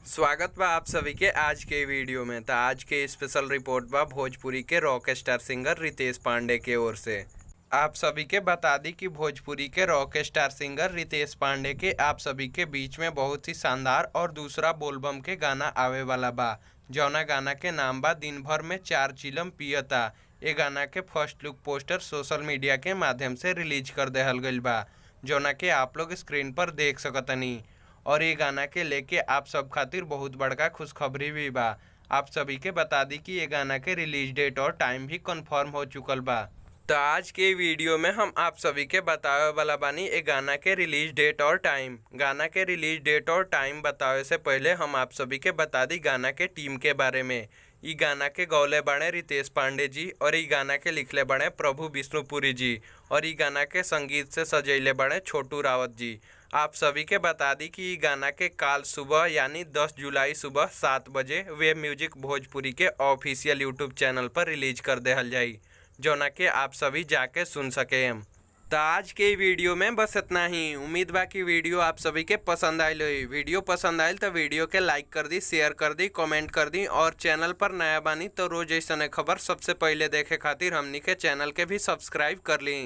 स्वागत बा आप सभी के आज के वीडियो में। तो आज के स्पेशल रिपोर्ट बा भोजपुरी के rock star singer Ritesh Pandey के ओर से। आप सभी के बता दी कि भोजपुरी के rock star singer Ritesh Pandey के आप सभी के बीच में बहुत ही शानदार और दूसरा बोलबम के गाना आवे वाला बा, जौना गाना के नाम बा दिन भर में चार चिलम पियता। ए गाना के first look poster social media के माध्यम से रिलीज कर देहल गइल बा, जौना के आप लोग स्क्रीन पर देख सकतनी। और ये गाना के लेके आप सब खातिर बहुत बड़का खुशखबरी भी बा। आप सभी के बता दी कि ये गाना के रिलीज डेट और टाइम भी कंफर्म हो चुकल बा। तो आज के वीडियो में हम आप सभी के बतावे वाला बानी ए गाना के रिलीज डेट और टाइम। गाना के रिलीज डेट और टाइम बतावे से पहले हम आप सभी के बता दी गाना के टीम के बारे में। ई गाना के गौले बाड़े रितेश पांडे जी और ई गाना के लिखले बाड़े प्रभु विष्णुपुरी जी और ई गाना के संगीत से सजैले बाड़े छोटू रावत जी। आप सभी के बता दी कि ई गाना के काल सुबह यानी 10 जुलाई सुबह 7 बजे वेब म्यूजिक भोजपुरी के ऑफिशियल यूट्यूब चैनल पर रिलीज कर देहल जाई, जौना के आप सभी जाके सुन सकेम। तो आज के वीडियो में बस इतना ही। उम्मीद बा कि वीडियो आप सभी के पसंद आयल होई। वीडियो पसंद आयल तो वीडियो के लाइक कर दी, शेयर कर दी, कमेंट कर दी और चैनल पर नया बानी तो रोज ऐसा खबर सबसे पहले देखे खातिर हमनी के चैनल के भी सब्सक्राइब कर ली।